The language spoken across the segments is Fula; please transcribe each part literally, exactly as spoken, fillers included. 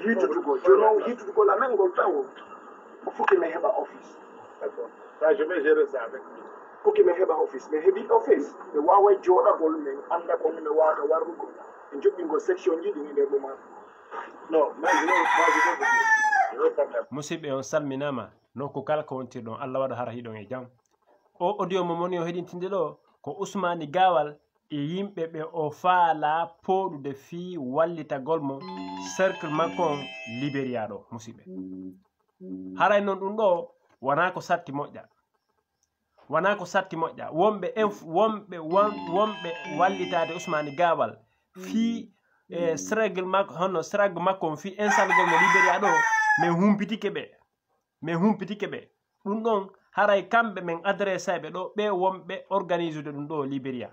Yitutugol, jono yitutugol amen ngol tawo. O foki mi heɓa office. D'accord. Ça, je vais gérer ça avec lui. Foki mi heɓa office. Mi heɓi office. Mi waaway jooɗagol, min annda ko mi waawata warrugol. En joɓɓingol section ji ɗin e nder moment. Non, moi, je vais, moi, je vais vous dire. Je vais faire la... Musidɓe, on salminaama. Nokku kala ko wontirɗon, Allah waɗa hara hiɗon e jam. O audio mo moni o heɗintinde ɗo, ko Usmani Gawal e yimɓe ɓe o faalaa pooɗude fii wallitagol mo cercle makko on Liberia ɗo, musidɓe. Haray non ɗum ɗo wonaa ko satti moƴƴa. Wonaa ko satti moƴƴa. Wonɓe inf-, wonɓe, won-, wonɓe wallitaade Usmani Gawal fii, e, struggle makko, hono struggle makko on fii insalgol mo Liberia ɗo, min humpitike ɓe. Min humpitike ɓe. Ɗum ɗon, haray kamɓe min adressay ɓe ɗo, ɓe wonɓe organisude ɗum ɗo Liberia.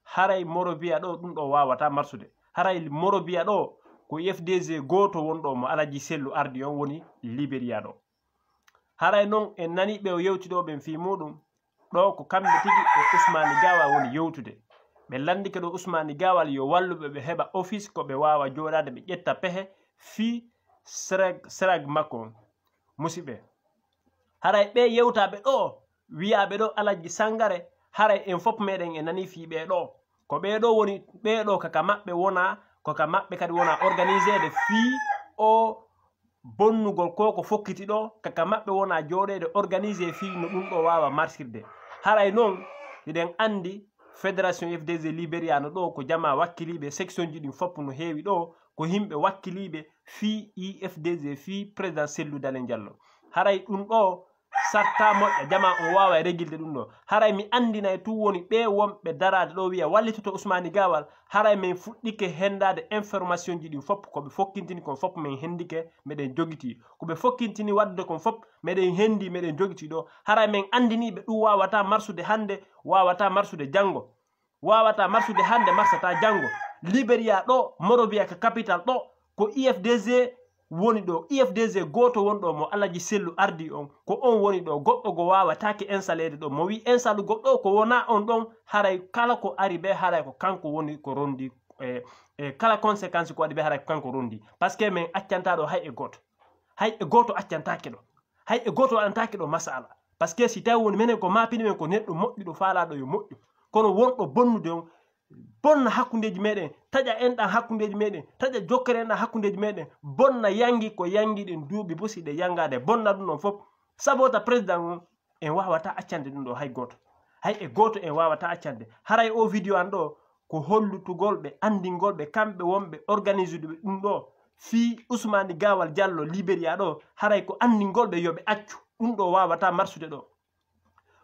Haray Morovia ɗo, ɗum ɗo waawata marsude. Haray Morovia ɗo, ko U F D G gooto wonɗo mo Alaji Sellu ardi on woni Liberia ɗo. Haray non en nani ɓe o yewti ɗo ɓen fii muɗum, ɗo ko kamɓe tigi e Usmani Gawa woni yewtude. Ɓe landike ɗo Usmani Gawal yo wallu ɓe, ɓe heɓa office ko ɓe waawa jooɗaade, ɓe ƴetta pehe fii srag, srag makko on. Musidɓe, haray ɓe yewtaaɓe ɗo, wiyaaɓe ɗo Alaji Sangare, haray en fof meɗen e nani fii ɓe ɗo. Ko ɓe ɗo woni, ɓe ɗo kaka maɓɓe wona, ko ka maɓɓe kadi wona organiseede fii o bonnugol ko ko fokkiti ɗo, kaka maɓɓe wona jooɗeede organisé fii no ɗum ɗo waawa marsirde. Haray non, hiɗen anndi Fédération U F D G Liberia no ɗo ko jamaa wakkiliiɓe, section ji ɗin fof no heewi ɗo, ko yimɓe wakkiliiɓe fii U F D G, fii président Cellou Dalein Diallo. Haray ɗum ɗo sarta moƴƴa, jamaa on waawa e regilde ɗum ɗo. Haray mi anndinay tun woni ɓe wonɓe daraade ɗo wiya wallitoto Usmani Gawal, haray min fuɗɗike henndaade information ji ɗin fof ko ɓe fokkintini kon fof min henndike, meɗen jogiti. Ko ɓe fokkintini waɗude kon fof meɗen henndi, meɗen jogiti ɗo. Haray min anndinii ɓe ɗum waawata marsude hannde, waawata marsude janngo. Waawata marsude hannde, marsata janngo. Liberia ɗo, Monrovia ka capital ɗo, ko U F D G woni ɗo. U F D G gooto woni ɗo mo Alaji Sellu ardi on, ko on woni ɗo. Goɗɗo go waawataake installede ɗo. Mo wi installu goɗɗo ko wona on ɗon, haray kala ko ari ɓe, haray ko kanko woni ko rondi, e, e kala conséquence ko waɗi ɓe, haray ko kanko rondi. Parce que min accanta ɗo hay e gooto. Hay e gooto accantaake ɗo. Hay e gooto waɗantaake ɗo masala. Parce que si tawi woni menen ko maapini men ko neɗɗo moƴƴuɗo faalaaɗo yo moƴƴu. Kono wonɗo bonnude on, bonna hakkundeeji meɗen, taƴa enɗan hakkundeeji meɗen, taƴa jokkere enɗan hakkundeeji meɗen, bonna yangi ko yangi ɗin duuɓi bo si ɗe yangaade, bonna ɗum ɗon fof. Sabota président on, en waawata accande ɗum ɗo hay gooto. Hay e gooto en waawata accande. Haray o vidéo an ɗo ko hollutugol ɓe, anndingol ɓe, kamɓe wonɓe organisude ɓe ɗum ɗo. Fii Usmani Gawal Diallo Liberia ɗo, haray ko anndingol ɓe yo ɓe accu. Ɗum ɗo waawata marsude ɗo.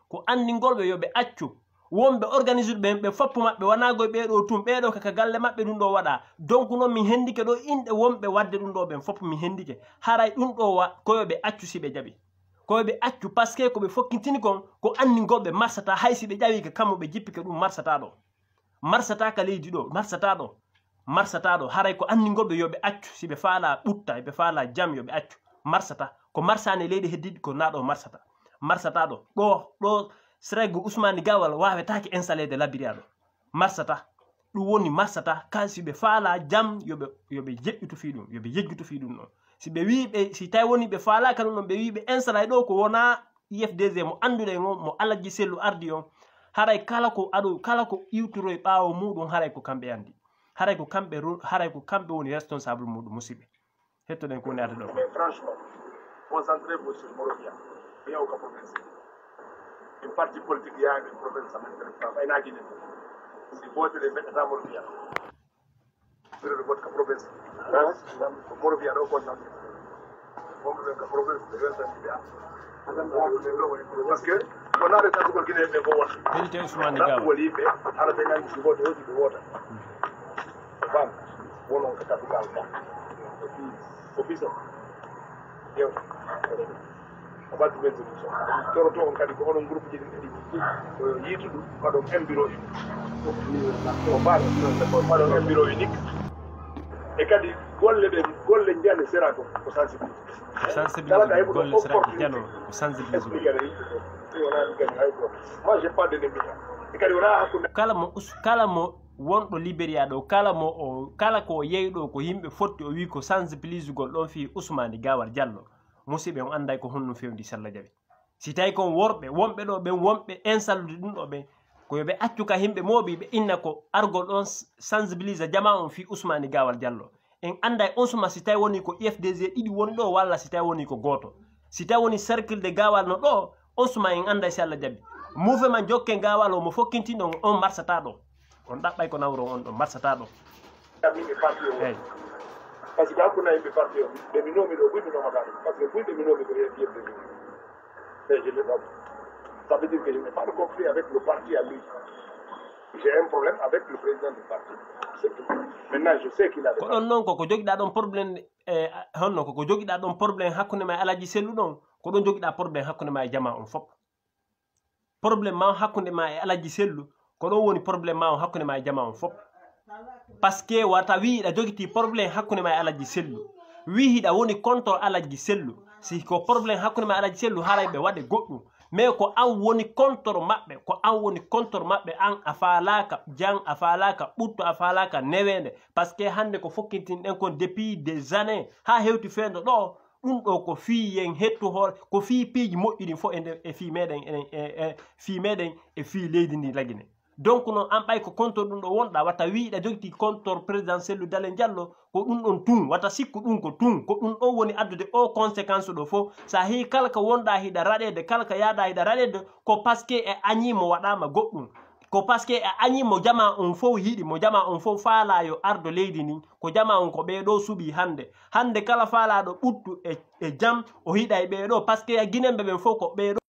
Ko anndingol ɓe yo ɓe accu. Wonɓe organisude ɓe, ɓe foppu maɓɓe wonaa goy ɓee ɗo tun, ɓee ɗo kaka galle maɓɓe ɗum ɗo waɗa. Donc non min henndike ɗo inɗe wonɓe waɗde ɗum ɗo ɓen fof min henndike. Haray ɗum ɗo wa, ko yo ɓe accu si ɓe jaɓi. Ko yo ɓe accu, parce que ko ɓe fokkintini kon, ko anndingol ɓe marsata, hay si ɓe ƴawi ka kammu ɓe jippike ɗum marsata ɗo. Marsata ka leydi ɗo, marsata ɗo, marsata ɗo. Haray ko anndingol ɓe yo ɓe accu, si ɓe faala ɓutta, ɓe faala jam yo ɓe accu. Marsata, ko marsani e leyɗe heddiɗi ko na ɗo marsata. Marsata ɗo, ɗo, ɗo Sreg Usmani Gawal waawetaake installede Liberia ɗo. Marsata, ɗum woni marsata, ka si ɓe faala jam, yo ɓe, yo ɓe jeƴƴutu fii ɗum, yo ɓe yejjutu fii ɗum ɗon. Si ɓe wii ɓe, si tawi woni ɓe faalaaka ɗum ɗon, ɓe wii ɓe installay ɗo ko wona U F D G mo annduɗen on, mo Alaji Sellu ardi on, haray kala ko aɗo, kala ko iwtoroy ɓaawo muɗum, haray ko kamɓe anndi. Haray ko kamɓe ro-, haray ko kamɓe woni responsable muɗum, musidɓe. Hettoɗen ko woni arde ɗo. Mais franchement, concentrez-vous sur Monrovia. Mi yaw ka province. Une partie politique yaani province am, ay naagi ne. Si vote de mettre dans Monrovia. Sere de vote ka province. Ko Monrovia ɗo concentré. Wonɓe ɓen ka province ɓe weltanɓe ɓe. Parce que ko naare tan ko Guinée ɓe ko won. Pelite Ousmane Gawa. Woni ɓe, hala ɓe nangi si vote hoji ɓe wota. Bam, wonon ka capital ka. Office o. Yew. About twenty percent. Toroto on kadi ko onon groupe ji ɗin ɗiɗi. Ko yiitudu, waɗon un bureau unique. Ko baɗo, waɗon un bureau unique. E kadi golle ɗen, golle njane sera ko, ko sensibilisation. Sensibilisation, golle sera ko jano, ko sensibilisation. Moi, j'ai pas d'ennemi. E kadi wona hakkunde. Kala mo us-, kala mo wonɗo Liberia ɗo, kala mo o kala ko o yeyi ɗo ko yimɓe fotti, o wi ko sensibilisugol ɗon fii Ousmane Gawal Diallo. Musiɓɓe, on annday ko honɗum fewndi, si Allah jaɓi. Si tawi kon worɓe wonɓe ɗo ɓen, wonɓe insallude ɗum ɗo ɓen, ko yo ɓe accu ka yimɓe mooɓi, ɓe inna ko argol ɗon sensibilisa jama on fii Ousmane Gawal Diallo. En annday on suma si tawi woni ko U F D G ɗiɗi woni ɗo, walla si tawi woni ko gooto. Si tawi woni cercle de Gawal no ɗo, on suma en annday si Allah jaɓi. Mouvement Jokken Gawal o mo fokkintinɗon, on marsataa ɗo. On ɗaɓɓay ko nawron on ɗon, marsataa ɗo. Ami ɓe parti o. Hey. Parce que hakkunde yimɓe parti o, ɓe mi nomi ɗo, buy mi nomata ɗum. Parce que buy ɓe mi nomi ko U F D G. Mais je le nomme. Ça veut dire que je n'ai pas de conflit avec le parti à lui. J'ai un problème avec le président du parti. C'est tout. Maintenant, je sais qu'il a des... Ko ɗon noon ko, ko jogiɗaa ɗon problème, e, honno ko, ko jogiɗaa ɗon problème hakkunde ma e Alaji Sellu ɗon, ko ɗon jogiɗaa problème hakkunde ma e jama on fof. Problème ma on hakkunde ma e Alaji Sellu, ko ɗon woni problème ma on hakkunde ma e jama on fof. Parce que wata wi hiɗa jogiti problème hakkunde ma e Alaji Sellu. Wi hiɗa woni contre Alaji Sellu. Si ko problème hakkunde ma e Alaji Sellu, haray ɓe waɗe goɗɗum. Mais ko an woni contre maɓɓe, ko an woni contre maɓɓe, an a faalaaka jam, a faalaaka ɓutto, a faalaaka neweende. Parce que hannde ko fokkintinɗen kon depuis des années, haa hewti feendo ɗo, ɗum ɗo ko fii yen hettu hoore, ko fii piiji moƴƴi ɗin fof e nder, e fii meɗen, enen, e, e fii meɗen, e fii leydi ndi Lagine. Donc noon, an ɓay ko contre ɗum ɗo wonɗa, wata wi hiɗa jogiti contre président Cellou Dalein Diallo, ko ɗum ɗon tun, wata sikku ɗum ko tun, ko ɗum ɗon woni addude o conséquence ɗo fof. Sa heewi kala ko wonɗa hiɗa raɗede, kala ko yaaɗa hiɗa raɗede, ko parce que e añi mo waɗama goɗɗum. Ko parce que e añi mo jama on fof yiɗi, mo jama on fof faala yo ardo leydi ndin, ko jama on ko ɓee ɗo suɓi hannde. Hannde kala faalaɗo ɓuttu e, e jam, o hiɗa e ɓee ɗo, parce que Guinéen ɓe ɓen fof ko ɓee ɗo